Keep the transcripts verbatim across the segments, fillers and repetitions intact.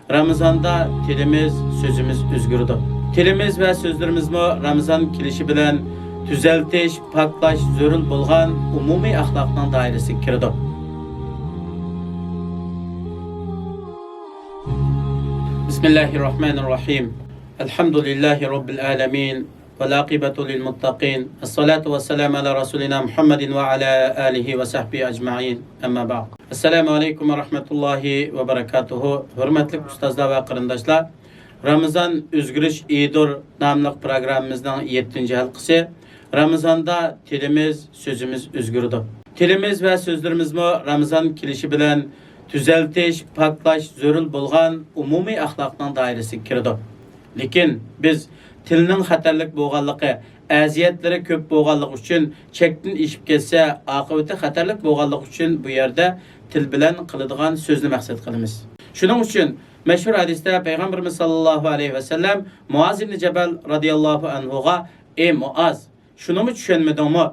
رامىزاندا تىلىمىز، سۆزىمىز ئۆزگىرىدۇ. تىلىمىز ۋە سۆزلىرىمىزمۇ رامىزان كېلىشى بىلەن تۈزەلتىش، پاكلاش زۆرۈر بولغان ئومۇمىي ئەخلاقنىڭ دائىرىسىگە كىرىدۇ. بىسمىللاھىررەھمانىررەھىم. ئەلھەمدۇلىللاھى رەببىل ئالەمىن. ۋەلئاقىبەتۇ لىلمۇتتەقىن. ئەسسالاتۇ ۋەسسالامۇ ئەلا رەسۇلىنا مۇھەممەدىن ۋە ئەلا ئالىھى ۋە سەھبىھى ئەجمەئىن. ئەمما بەئد. ئەسسالامۇ ئەلەيكۇم ۋە رەھمەتۇللاھى ۋە بەرەكاتۇھۇ. ھۆرمەتلىك ئۇستازلار ۋە قېرىنداشلار، رامىزان ئۆزگىرىش ئېيىدۇر ناملىق پروگراممىمىزنىڭ يەتتىنچى ھالقىسى. رامىزاندا تىلىمىز، سۆزىمىز ئۆزگىرىدۇ. تىلىمىز ۋە سۆزلىرىمىزمۇ رامىزان كېلىشى بىلەن تۈزەلتىش، پاكلاش زۆرۈر بولغان ئومۇمىي ئەخلاقنىڭ دائىرىسىگە كىرىدۇ. لېكىن بىز تىلنىڭ خەتەرلىك بولغانلىقى، ئەزىيەتلىرى كۆپ بولغانلىقى ئۈچۈن، چەكتىن ئېشىپ كەتسە، ئاقىۋىتى خەتەرلىك بولغانلىقى ئۈچۈن بۇ يەردە تىل بىلەن قىلىدىغان سۆزنى مەقسەت قىلىمىز. شۇنىڭ ئۈچۈن مەشھۇر ھەدىستە پەيغەمبىرىمىز ساللاللاھۇ ئەلەيھى ۋەسەللەم مۇئاز ئىبنى جەبەل رازىياللاھۇ ئەنھۇغا، ئەي مۇئاز، شۇنىمۇ چۈشەنمىدىڭمۇ؟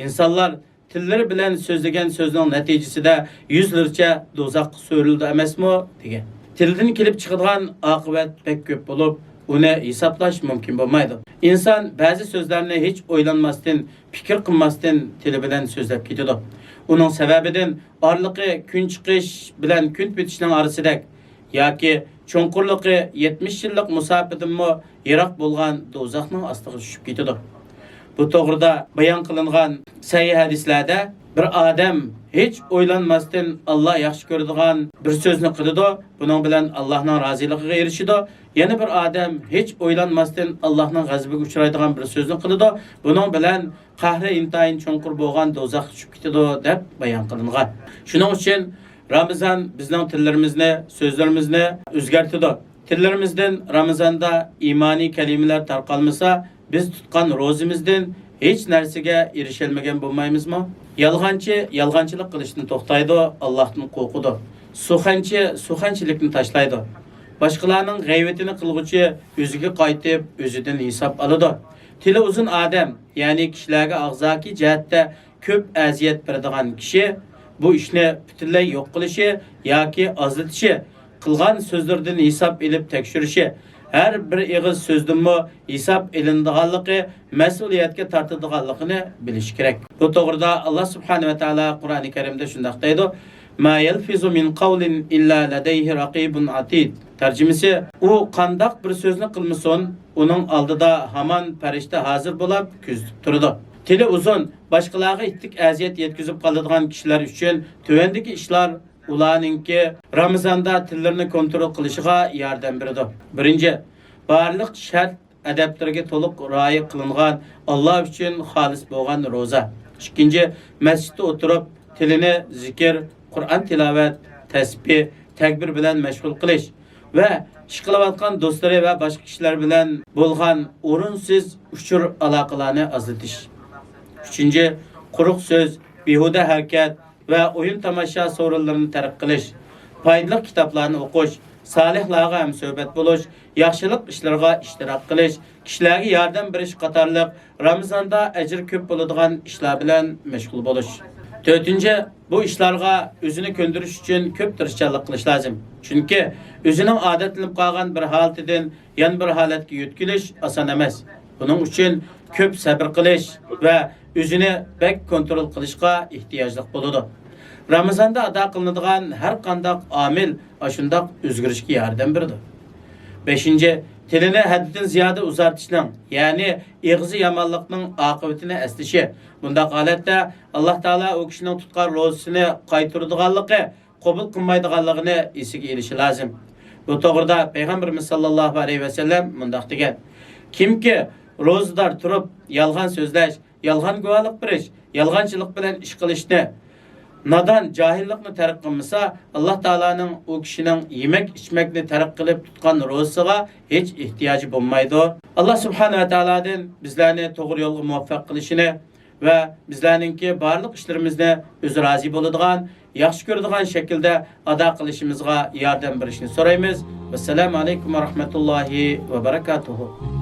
ئىنسانلار تىللىرى بىلەن سۆزلىگەن سۆزنىڭ نەتىجىسىدە يۈزلىرىچە دوزاخقا سۆرىلىدۇ ئەمەسمۇ؟ دېگەن. تىلدىن كېلىپ چىقىدىغان ئاقىۋەت بەك كۆپ بولۇپ، ئۇنى ھېسابلاش مۇمكىن بولمايدۇ. ئىنسان بەزى سۆزلەرنى ھېچ ئويلانماستىن، پىكىر قىلماستىن تىلى بىلەن سۆزلەپ كېتىدۇ. ئۇنىڭ سەۋەبىدىن ئارىلىقى كۈن چىقىش بىلەن كۈن پېتىشنىڭ ئارىسىدەك ياكى چوڭقۇرلۇقى يەتمىش يىللىق مۇساپىدىنمۇ يىراق بولغان دوزاخنىڭ ئاستىغا چۈشۈپ كېتىدۇ. بۇ توغرىدا بايان قىلىنغان سەھىھ ھەدىسلەردە، بىر ئادەم ھېچ ئويلانماستىن ئاللا ياخشى كۆرىدىغان بىر سۆزنى قىلىدۇ، بۇنىڭ بىلەن ئاللانىڭ رازىلىقىغا ئېرىشىدۇ. يەنە بىر ئادەم ھېچ ئويلانماستىن ئاللانىڭ غەزىپىگە ئۇچرايدىغان بىر سۆزنى قىلىدۇ، بۇنىڭ بىلەن قەھرى ئىنتايىن چوڭقۇر بولغان دوزاخقا چۈشۈپ كېتىدۇ، دەپ بايان قىلىنغان. شۇنىڭ ئۈچۈن رامىزان بىزنىڭ تىللىرىمىزنى، سۆزلىرىمىزنى ئۆزگەرتىدۇ. تىللىرىمىزدىن رامىزاندا ئىمانىي كەلىمىلەر تارقالمىسا، بىز تۇتقان روزىمىزدىن ھېچ نەرسىگە ئېرىشەلمىگەن بولمايمىزمۇ؟ يالغانچى يالغانچىلىق قىلىشتىن توختايدۇ، ئاللاھتىن قورقىدۇ. سۇخەنچى سۇخەنچىلىكنى تاشلايدۇ. باشقىلارنىڭ غەيۋىتىنى قىلغۇچى ئۆزىگە قايتىپ، ئۆزىدىن ھېساب ئالىدۇ. تىلى ئۇزۇن ئادەم، يەنى كىشىلەرگە ئاغزاكى جەھەتتە كۆپ ئەزىيەت بېرىدىغان كىشى بۇ ئىشنى پۈتۈنلەي يوق قىلىشى ياكى ئازلىتىشى، قىلغان سۆزلىرىدىن ھېساب ئېلىپ تەكشۈرۈشى، ھەر بىر ئېغىز سۆزدىنمۇ ھېساب ئېلىنىدىغانلىقى، مەسئۇلىيەتكە تارتىدىغانلىقىنى بىلىشى كېرەك. بۇ توغرىدا ئاللا سۇبھانەھۇ ۋە تائالا قۇرئانى كەرىمدە شۇنداق دەيدۇ، ما يەلفىزۇ مىن قەۋلىن ئىللا لەدەيھى رەقىبۇن ئەتىد. تەرجىمىسى، ئۇ قانداق بىر سۆزنى قىلمىسۇن، ئۇنىڭ ئالدىدا ھامان پەرىشتە ھازىر بولاپ كۆزىتىپ تۇرىدۇ. تىلى ئۇزۇن، باشقىلارغا ئىتتىك ئەزىيەت يەتكۈزۈپ قالىدىغان كىشىلەر ئۈچۈن تۆۋەندىكى ئىشلار ئۇلارنىڭكى رامىزاندا تىللىرىنى كونترول قىلىشىغا ياردەم بېرىدۇ. بىرىنچى، بارلىق شەرت ئەدەپلىرىگە تولۇق رىئايە قىلىنغان، ئاللا ئۈچۈن خالىس بولغان روزا. ئىككىنچى، مەسچىتتە ئولتۇرۇپ، تىلىنى زىكىر، قۇرئان تىلاۋەت، تەسبىھ، تەكبىر بىلەن مەشغۇل قىلىش ۋە ئىش قىلىۋاتقان دوستلىرى ۋە باشقا كىشىلەر بىلەن بولغان ئورۇنسىز ئۇچۇر ئالاقىلارنى ئازلىتىش. ئۈچىنچى، قۇرۇق سۆز، بىھۇدە ھەرىكەت ۋە ئويۇن تاماشا سورۇنلىرىنى تەرك قىلىش، پايدىلىق كىتابلارنى ئوقۇش، سالىھلارغا ھەمسۆھبەت بولۇش، ياخشىلىق ئىشلىرىغا ئىشتىراك قىلىش، كىشىلەرگە ياردەم بېرىش قاتارلىق رامىزاندا ئەجرى كۆپ بولىدىغان ئىشلار بىلەن مەشغۇل بولۇش. تۆتىنچى، بۇ ئىشلارغا ئۆزىنى كۆندۈرۈش ئۈچۈن كۆپ تىرىشچانلىق قىلىش لازىم. چۈنكى ئۆزىنىڭ ئادەتلىنىپ قالغان بىر ھالىتىدىن يەنە بىر ھالەتكە يۆتكىلىش ئاسان ئەمەس. بۇنىڭ ئۈچۈن كۆپ سەبرى قىلىش ۋە ئۆزىنى بەك كونترول قىلىشقا ئېھتىياجلىق بولىدۇ. رامىزاندا ئادا قىلىنىدىغان ھەر قانداق ئامىل ئاشۇنداق ئۆزگىرىشكە ياردەم بېرىدۇ. بەشىنچى، تىلىنى ھەددىدىن زىيادە ئۇزارتىشنىڭ، يەنى ئېغىزى يامانلىقنىڭ ئاقىۋىتىنى ئەسلىشى. بۇنداق ھالەتتە ئاللا تائالا ئۇ كىشىنىڭ تۇتقان روزىسىنى قايتۇرىدىغانلىقى، قوبۇل قىلمايدىغانلىقىنى ئېسىگە ئېلىشى لازىم. بۇ توغرىدا پەيغەمبىرىمىز ساللاللاھۇ ئەلەيھى ۋەسەللەم مۇنداق دېگەن، كىمكى روزىدار تۇرۇپ يالغان سۆزلەش، يالغان گۇۋاھلىق بېرىش، يالغانچىلىق بىلەن ئىش قىلىشنى، نادان، جاھىللىقنى تەرك قىلمىسا، ئاللا تائالانىڭ ئۇ كىشىنىڭ يېمەك ئىچمەكنى تەرك قىلىپ تۇتقان روزىسىغا ھېچ ئېھتىياجى بولمايدۇ. ئاللا سۇبھانەھۇ ۋە تائالادىن بىزلەرنى توغرا يولغا مۇۋەپپەق قىلىشىنى ۋە بىزلەرنىڭكى بارلىق ئىشلىرىمىزنى ئۆزى رازى بولىدىغان، ياخشى كۆرىدىغان شەكىلدە ئادا قىلىشىمىزغا ياردەم بېرىشىنى سورايمىز. ۋەسسالامۇ ئەلەيكۇم ۋە رەھمەتۇللاھى ۋە بەرەكاتۇھۇ.